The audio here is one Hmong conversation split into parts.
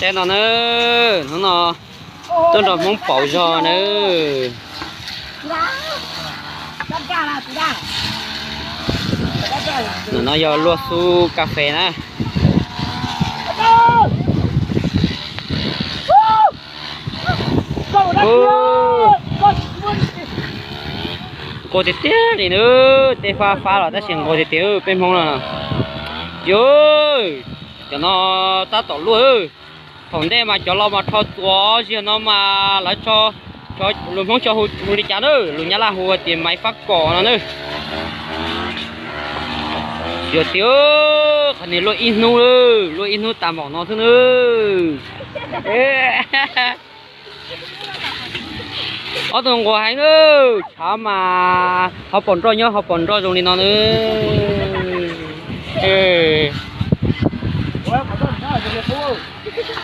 Teb no na, hnub no tuaj nrog Hmoob pauv zog na. Ntawm no yog luaj xub kas fes na. Nqus tiag tiag li na, tej fab fab los tab sis nqus tiag tiag peb Hmoob no. Yus, cov no tab tom luaj. Thaum ntej mas cov laus mas rho txuas, ziag no mas lawv, lus Hmoob tso hu li cas na, lus Nyab Laj hu tias maiv fab kom no na. Yus tias qhov niag luaj ib hnub, luaj ib hnub tas npaum no xwb na. Ob tug nquas heev, tshav mas hauv paus nroj nyob hauv paus nroj zoo li no na.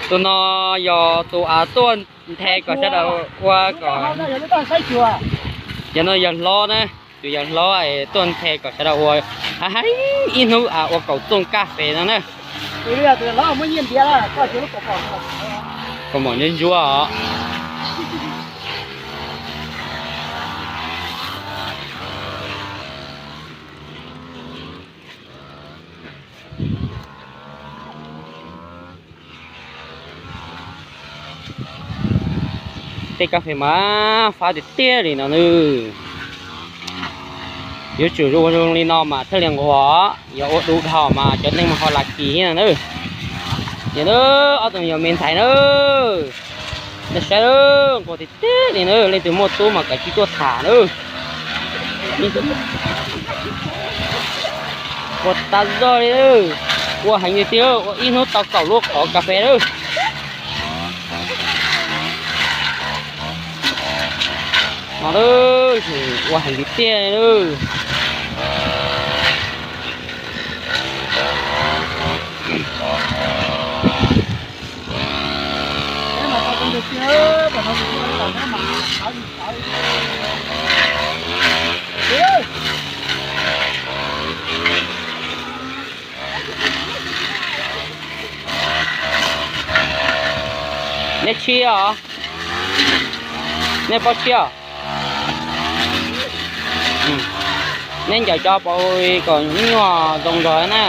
Tus no yog tus av tuaj nthe kom sawv daws ua kom, yog no yog hlob na, tus yog hlob tuaj nthe kom sawv daws ua hais ib hnub ua kaum txooj kas fes no na. Kaum mom ntsuab ntsuab os. Tej kas fes mas fab tiag tiag li no nawb. Yuav tsum ua zoo li no mas thiaj li nquag, yog ua du dhau mas cov neeg mas ho lam kis nawb. Yog na, ob tug yog me ntxhais na, nej saib, nquag tiag tiag li na, leej twg muaj tub mas kav tsij tuaj tham na. Ua tas zog li, ua heev li tiag, ua ib hnub tau kaum lub qhov kas fes lawm. No, ua heev li tiag li. Neb tshiab os? Neb paub tshiab os? Neb ncaws cov pauv kom nyuaj zoo zog na.